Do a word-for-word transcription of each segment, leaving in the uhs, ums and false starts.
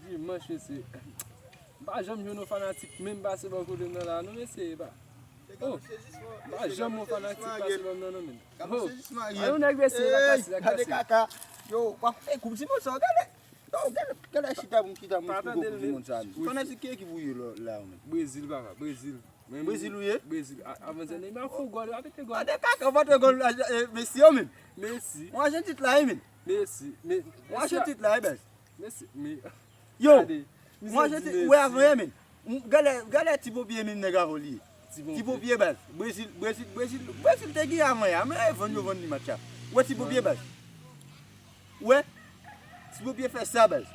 Dimanch, mesye. M pa janm jwenn yon fanatik menm pase bò kote m nan la, non, mesye, e pa. Oh, m pa janm yon fanatik pase bò m nan, non, menm. Oh, a yon nèg, mesye, lakasi, lakasi. Yo, w ap fè koup di moun sa, gade. Yo, gade, gade chita pou m chita, m pou koup di moun sa. Fanatik ki ekip ou ye la, la, menm? Brezil, papa, Brezil. Brezil ou ye? Brezil. Avanse Neymar fè gòl, yo ap mete gòl. Gade kaka, w pa te gòl, Messi yo menm. Messi. Mwen achte tit la, wi, menm. Messi. Mwen achte tit la, wi, baz. Messi, men. Yo, mwen achte tit, ou wè avan yè, menm. Gade, gade ti popye menm nèg avan li. Ti popye, baz. Brezil, Brezil, Brezil, Brezil te gen avan yè, men yo vann, yo vann li match la. Ou wè ti popye, baz. Ou wè? Ti popye fè sa, baz.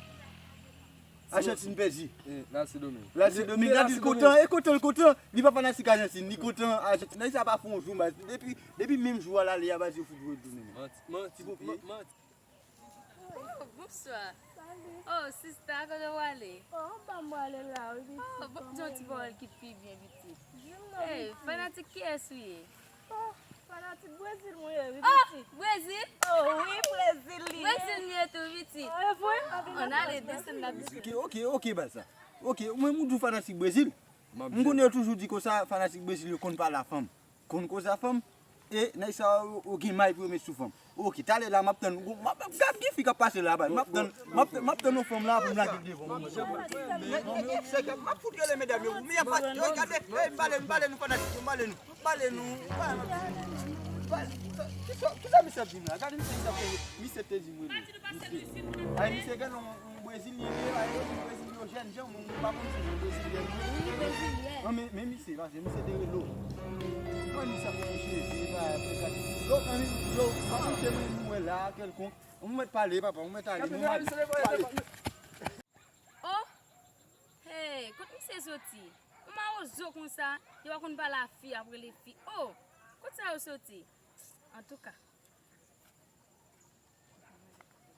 Ajantin pèdi. Lasendomeng. Lasendomeng, gade li kontan, e kontan, li kontan. Li pa fanatik Ajantin, li kontan Ajantin. Nèg sa pa fè yon jou, baz. Depi, depi menm jou a l ale a, baz, yo fout jwe tounen. Manti, manti, manti. Oh, bonswa. Oh, sista, kote w ale? Oh, anba m prale la, wi, pitit. Oh, bon, di yon ti pawòl ki pi byen, pitit. Hey, fanatik kiyès ou ye? Oh, fanatik Brezil mwen ye, wi, pitit. Brezil? Oh, wi, Brezil li ye. Brezil li ye tou, pitit. Oh, e vre? Ann ale desann la, pitit. Ok, ok, ok, baz sa. Ok, mwen, m di w fanatik Brezil. M konnen yo toujou di konsa, fanatik Brezil yo konn pale a fanm. Konn koze a fanm. E nèg sa yo, yo gen may pou yo met sou fanm. Ok, talè la, m ap tann, m ap, gad gen fi k ap pase la, baz. M ap tann, m ap, m ap tann yon fanm la pou m lage l devan w. Men, men, men, se ke m ap fout rele medam yo, men y ap pase, yo gade, hey, m pale, m pale nou, fanatik yo, m pale nou, m pale nou, m pale nou. Kisa, kisa misye ap di m la? Gade misye, misye ap fè, misye te di m rele. Misye, ay, misye gen yon, yon brezilyen, li ye la, yo di brezilyen, jèn jan, mwen, mwen pa konn si se brezilyen. Wi, brezilyen. Non, men, men misye, pase, misye te rele w. Mwen, misye ap fè cheve, pa, pa, pa. Yo, ann, yo, pa konn se mwen, nou wè la, kèlkonk. Mwen mèt pale, papa, mwen mèt ale, mwen mèt pale. Oh! Hey, kot misye soti? Yon mawozo konsa, yo pa konn pale a fi, ap rele fi. Oh! Kot sa yo soti? Antouka.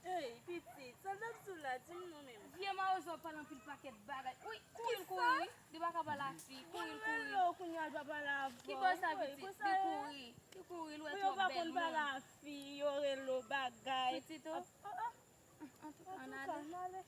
Ey, pitit, sa l t ap di w la, di m non menm. Vye mawozo ap pale anpil pakèt bagay. Wi, kouri l kouri, wi. Li pa ka pale a fi, kouri l kouri. Mwen rele w kounye a, l pa pale avè w. Ki bò sa, pitit? Li kouri, li kouri, l wè twòp bèl moun. Pou yo pa konn pale a fi, yo rele w bagay. Pitit, oh. Antouka, ann ale.